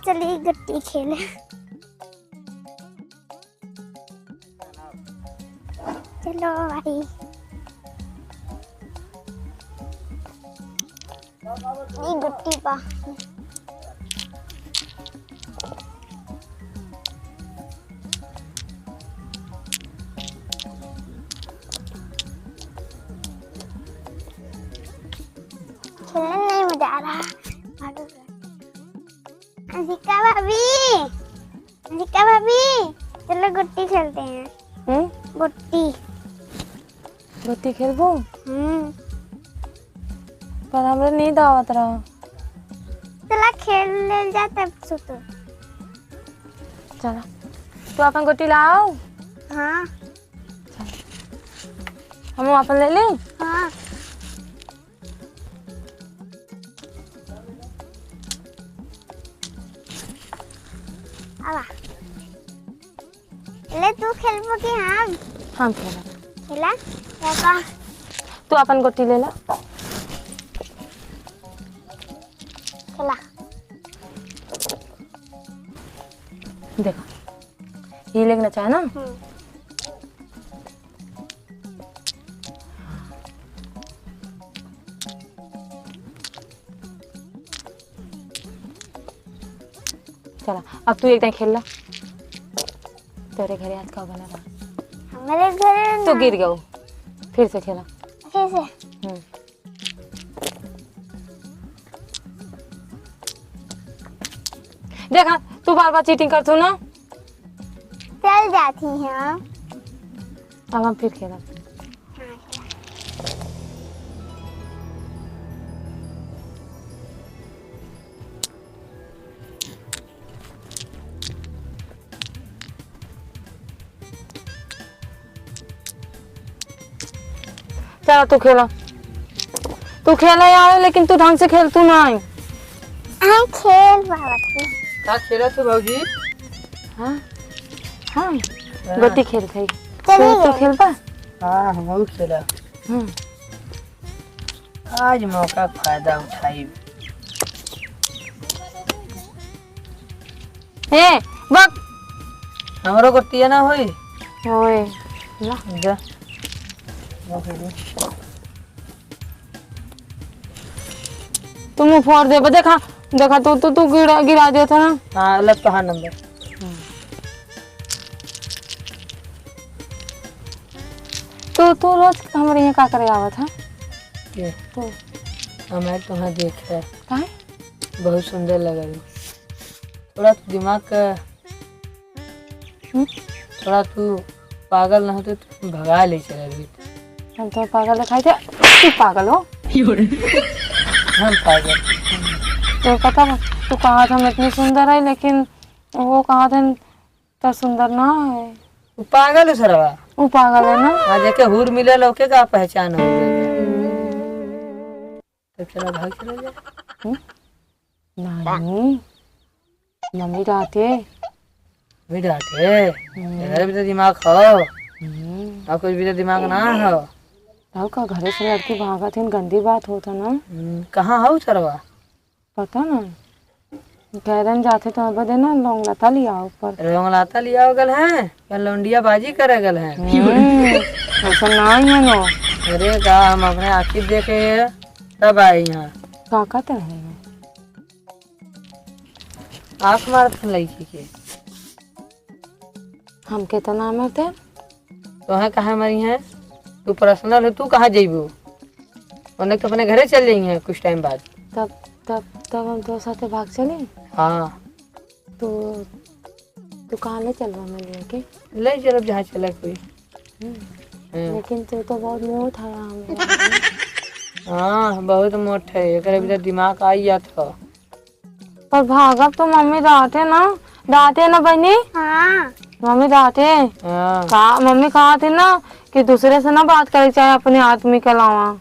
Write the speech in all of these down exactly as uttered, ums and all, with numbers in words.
चलिए गुट्टी खेले। चलो भाई, ये गुट्टी पा। खेलने नहीं मजा आ रहा। अंशिका भाभी, अंशिका भाभी, चलो गुट्टी खेलते हैं। हम्म? गुट्टी। गुट्टी खेलबो? हम्म। पर हमरा नींद आवत रहा। चला खेल ले जा तब सुतो। चला। तू अपन गुट्टी लाओ। हाँ। चला। हम अपन ले ले? हाँ। आवा। ले, तू खेलबो कि हम? हम खेलब। खेला? देखा। तू अपन गोटी ले ला। खेला। देखा, ये लेके ना चाहे ना? हम्म। चला, अब तू एक दाईं खेल ला। तोरे घरे आज का बना रहा? हमारे घरे तू ना। गिर गऊ। फिर से खेला। फिर से? हम्म। देखा, तू बार बार चीटिंग करत हू ना। चल जाती हैं। अब हम फिर खेलब। चला तू खेला, तू खेला यार, लेकिन तू ढंग से खेल, तू ना आई। हम खेल पावत ही। का खेलत हो भौजी? हाँ, हाँ, हाँ। गोटी खेल खाई। चलिए। तू, तू खेल पा? हाँ, हम खेला। हम्म। आज मौका फायदा उठाई। ए, बक। हमरो गोटिया ना होई। होए, ला। जा। तू मुँह फोड़ देबे, देखा, देखा, तू, तू, तू गिरा, गिरा देत है ना। हाँ, लग तो हाँ नंबर। तू, तू रोज हमरे यहाँ का करे आवत है? के? तू। हमारे तुहाँ देख है। काहे? बहुत सुंदर लगल। थोड़ा तू दिमाग का, हम्म? थोड़ा तू पागल ना होते तो भगा ले चले भी। हम तो पागल दिखाई दे, तू पागल हो? हम पागल। तो पता बा, तू कहा था हम इतनी सुंदर है, लेकिन वो कहा था तो सुंदर ना है। वो पागल है सरवा। वो पागल है ना? हाँ, जेके हूर मिले लोके का पहचान हो गई। तब चला भाग चला जा। हम्म? नहीं, मम्मी डांटे। मम्मी डांटे? हम्म। तेरे भी तो दिमाग हो। हम्म। और कुछ भी तो दिमाग ना हो। और का घरे से लड़की भागत है, गंदी बात होता ना। हम्म, कहाँ हो सरवा? पता ना, कह रहे जाते तो बदे ना लौंग लता लिया ऊपर। लौंग लता लिया गल है या लौंडिया बाजी करे गल है? हम्म, ऐसा ना ही है नो। अरे का हम अपने आँखी देखे हैं, तब आए यहाँ। का कहते हैं? आँख मारत लड़की के। हमके तो ना मरते। तोहे काहे मरी हैं? तू पर्सनल हो, तू कहाँ जइबू? उन्हें तो अपने घरे चल जाई हैं कुछ टाइम बाद। तब, तब, तब हम तो साथे भाग चली। हाँ। तो तू कहाँ ले चलबा मैं लेके? ले चलब जहाँ चले कोई। हम्म। हम्म। लेकिन तू तो बहुत मोट है हम। हाँ, बहुत मोट है। एकरे भीतर दिमाग आई जात हो। पर भागब तो मम्मी डांटे ना, डांटे ना बहनी। हाँ। मम्मी डांटे। हाँ। का, मम्मी कहा थी ना कि दूसरे से ना बात करे चाहे अपने आदमी के अलावा,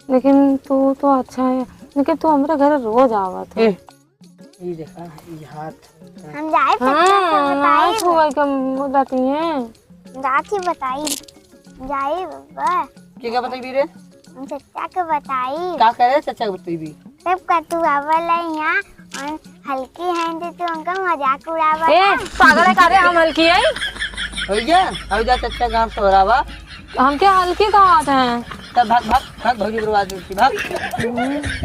लेकिन तू तो अच्छा है, लेकिन तू हमरे घर रोज आवत है। ए, ई देखा, ई हाथ। हम जाए हाँ, चच्चा के बताई। छुए के मुँह डांटी है। जाके बताई, जाई बा। के का बताई भी रे? हम चच्चा के बताई। का करे चच्चा के बताई भी? तब का तू आवल है यहाँ और हल्की हैं तो तू हमका मजाक उड़ावा ए, का? पागल है का रे, हम हल्की है? हो जा, हो जा, चच्चा गाँव से हो रहा बा। हम क्या हल्की कहा थे? तब भाग, भाग, भाग, भौजी बर्बाद होती, भाग।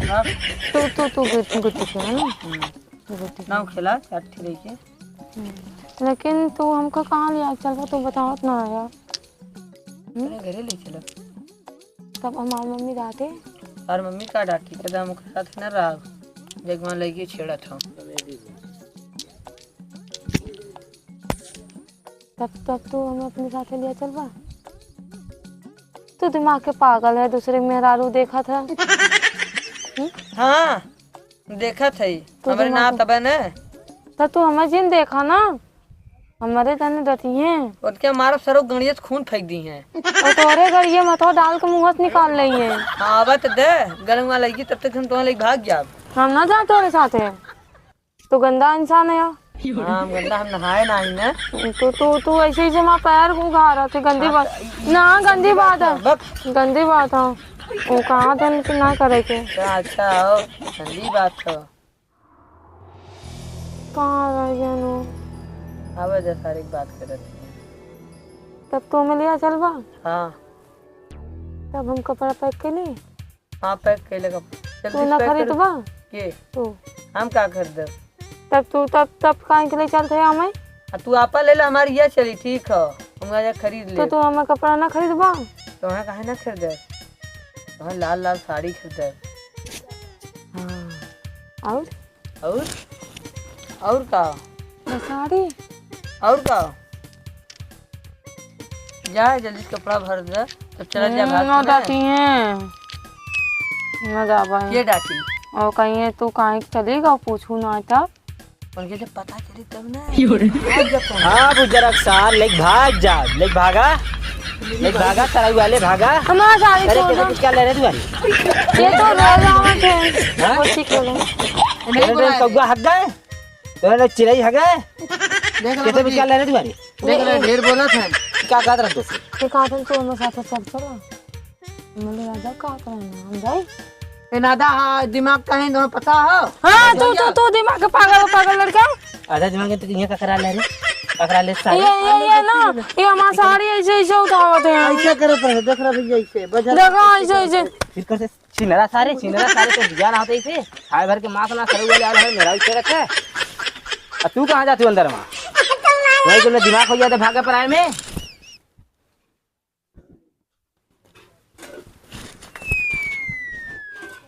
भाग। तू, तू, तू गुट-, गुट्टी खेला ना? हम्म। तू गुट्टी नाव खेला। खेला, चार ठे लेके। हम्म। लेकिन तू हमका कहाँ लिया चल रहा, तू बतावत ना है यार। हम्म? अपने घरे ले चला। तब हमार मम्मी डांटे। और मम्मी का डांटी, कहता हम ओकरे साथ न रह, जगवा लगी छेड़त हो। तब, तब तू हमें अपने साथे लिया चलबा? तू दिमाग के पागल है, दूसरे के मेहरारू देखत है। हम्म? हाँ, देखत है, तू हमरे दिमाग ना के तबे न। तो तू हमें जिन देखा ना, हमरे तने डटी हैं। उनके मारब सरो गणियत खून फेंक दी हैं। और तोरे गड़िए में तो डाल के मुँह से निकाल लेंगे। हाँ, आवा तो दे, गलंगवा लगी, तब तक हम तोहरे लगी भाग जाब। हम ना जा तोरे साथे। तू गंदा इंसान है यार। हाँ, हम गंदा, हम नहाए ना ही ना। तू, तू, तू ऐसे ही जमा पैर को उघारा थे, गंदी हाँ, बात। तो ई-, ना, ई-, गंदी गंदी बात बात है। है, बक। गंदी बात है। वो कहा था कि ना करे के। तो अच्छा हो, गंदी बात हो। कहाँ रह गया नो? आवे जा, सारी बात करत हैं। तब तो हमें लिया चलबा? हाँ। तब हम कपड़ा पैक कर ली? हाँ, पैक कैले का। जल्दी तू से ना पैक कर। खरीदबा? के? तू। हम का खरीदब? तब तू, तब, तब काहे के लिए चलते है हमें? आ, तू आपा ले ला, हमारी यह चली, ठीक है। हम जा खरीद तो ले। तू हमें कपड़ा ना खरीदबा? तो हमें काहे ना खरीदे? तो हमें लाल लाल साड़ी खरीदे। हाँ। और? और? और का? बस साड़ी? और का? जा, जल्दी से कपड़ा भर दे, तब चला जा हम्म, भाग ना के। डांटी हैं। ना जाबा है। के डांटी? और कहीं है, तू कहीं चली गओ, पूछू ना तब। उनके जब पता चली तब ना। क्यों रे? भाग जा तू। हाँ, बुजरक सार, लेके भाग जा, लेके भागा, लेके भागा, तरऊ वाले भागा। हमारा साड़ी अरे, छोड़ कैसे दो। पिचका ले रहे तुम्हारी? ये तो रो रहा है। हाँ? वो ठीक हो गया। नहीं अरे, बोला है। कौआ हग गए? तोरे लोग चिरई हगे? देख ले कैसे भौजी। बिचका ले रहे तुम्हारी? देख ले, ढेर बोलत है। का कहत रह तू? ये कहत है तू हमारे साथ चल चला। मले राजा का कहत रहे ना, हम जाई? ए नादा, हाँ, दिमाग कहीं न पता हो? हाँ, तू, भैया। तू, तू दिमाग के पागल, पागल लड़का। आधा दिमाग के तो यहाँ का करा ले रे? पकड़ा ले सारे। ये, ये, ये ना, ये हमार साड़ी ऐसे, ऐसे उठावत है। ऐसे करत रहे, देख रहा भैया, ऐसे, बजा देखो, ऐसे, ऐसे। फिर कर से। छिनरा सारे, छिनरा सारे, तो बिया ना होते इसे। खाए भर के मांस ना सरू वाले आल है, मेरा इसे रखे। आ तू कहाँ जाती हो अंदर में? वही तुमने दिमाग हो गया था भागे पराए में।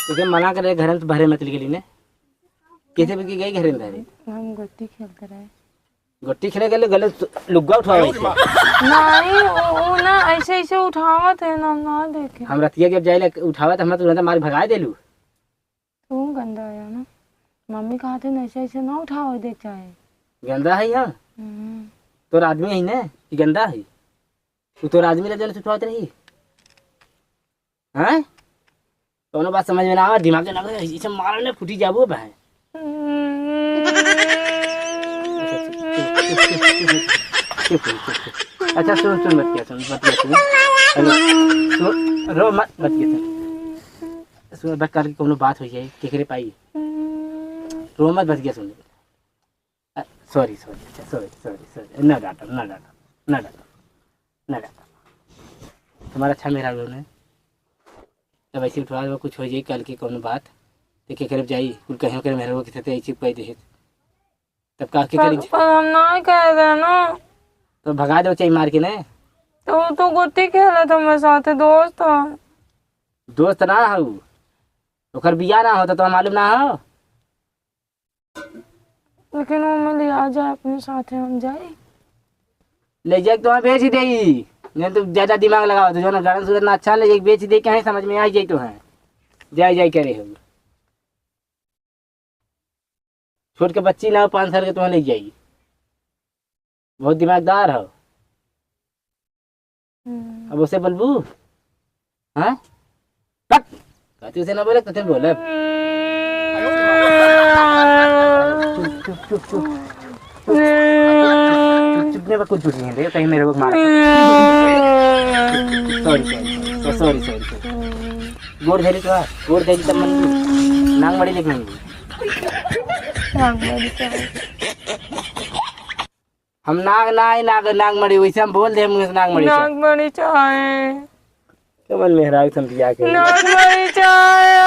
तुझे मना करे घर में तो बहरे मत निकली ने। कैसे भी गई घर में बहरे? हम गोटी खेलते रहे। गोटी खेले गले, गले लुग्गा उठावे ऐसे। नहीं, वो, वो ना ऐसे, ऐसे उठावत है ना, ना देखे। हम रतिया के जाइले उठावे तो हमरा तुरंत मार भगाए देलू। तू गंदा है ना। मम्मी कहते ना ऐसे, ऐसे ना उठावे दे चाहे। गंदा है यहाँ? हम्म। तोर आदमी है ना कि गंदा है? तू तोर आदमी रह जाने से उठावत रही? हैं? कौनो बात समझ में ना आवे, दिमाग के ना करे, इसे मारने फूटी जाबू बहन। अच्छा, सुन, सुन, बतिया सुन, बतिया सुन। हेलो, सुन, रो मत, बतिया सुन। सुन, बस करके कौनो बात हो जाए, केकरे पाई? रो मत, बतिया सुन। अ, सॉरी, सॉरी, अच्छा, सॉरी, सॉरी, सॉरी। ना डांटो, ना डांटो, ना डांटो, ना डांटो। तुम्हारा अच्छा मेहरारू ने। तब ऐसे उठवा लो, कुछ हो जाई कल के कौनो बात। तो के करे जाई, कुल कहीं करे मेहरारू के साथे ऐसे कह दे। तब का के पर, करी? पर हम ना कह रहे ना। तो भगा दो चाहे मार के ना। तो वो तो गोटी खेला था मेरे साथ, दोस्त था। दोस्त ना हो, ओकर बिया ना हो तो तुम्हें मालूम ना हो। लेकिन वो मैं ले आ जाए अपने साथ, हम जाए। ले जाए तो वहाँ बेच ही देई। नहीं तो ज्यादा दिमाग लगाओ, तो जो ना गार्डन सूरत ना अच्छा, ले जाके बेच ही दे, कहीं समझ में आ जाए तो है। जाए, जाए करे हो। छोट के बच्ची ना हो, पाँच साल के, तुम्हें ले जाई। बहुत दिमागदार हो। हम्म। अब उसे बोलबू? हाँ? हट! कहती उसे ना बोले, तो फिर बोले। चुप, चुप, चुप, चुप। चुप, चुप, नहीं, कुछ झूठ नहीं है, कहीं मेरे को मारा। सॉरी, सॉरी, सॉरी, सॉरी, सॉरी। गोड़ धरी तो, गोड़ धरी तब मन, नांग बड़ी लेके मन। नागमणि चाहे। हम नाग ना है, नाग, नागमणि, वैसे हम बोल दे, मुँह से नागमणि चाहे। नागमणि चाहे। कवन मेहरारू तुम बियाह के? नागमणि चाहे।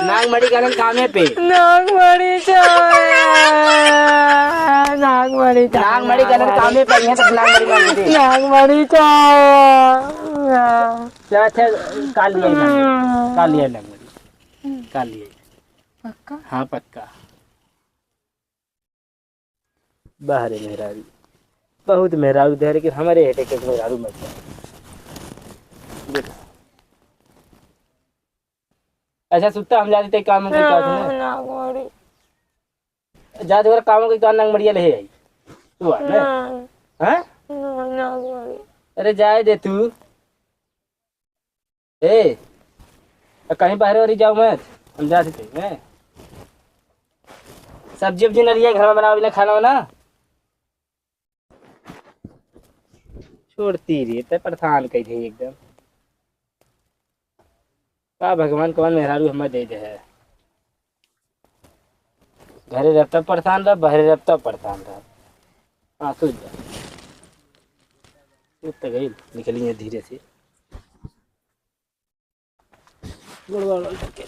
नागमणि गलन कामे पे। नागमणि चाहे। नागमणि चाहे। नागमणि गलन कामे पे, यहाँ तक नागमणि मांग दे। नागमणि चाहे। अच्छा, अच्छा, काल लिया नागमणि। हम्म। काल लिया नागमणि। काल लिया। पक्का? हाँ, पक्का। बाहरे मेहरारू, बहुत मेहरारू दे, लेकिन हमरे हेटे के मेहरारू मत दे। अच्छा, सुत्ता, हम जाते काम के साथ में। ना, ना, गोरी। जा, तोहरा काम के काम नागमड़िया ले आई। तू आ, ना। ना। हाँ? ना, ना, गोरी। अरे, जाए दे तू। ए, आ कहीं बाहरे वाली जाओ मत, हम जात हई, हैं? सब्जी उब्जी न लिया, घर में बनावे ना खाना वाना। छोड़ती रे, ते परेशान कई दे एकदम। का भगवान कवन मेहरारू हमें दे दे है। घरे रहता परेशान रह, बाहरे रहता परेशान रह। हाँ, सूझ जा। सूझ तो गई, निकली है धीरे से। गोड़वा वाला के।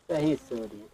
सही सॉरी।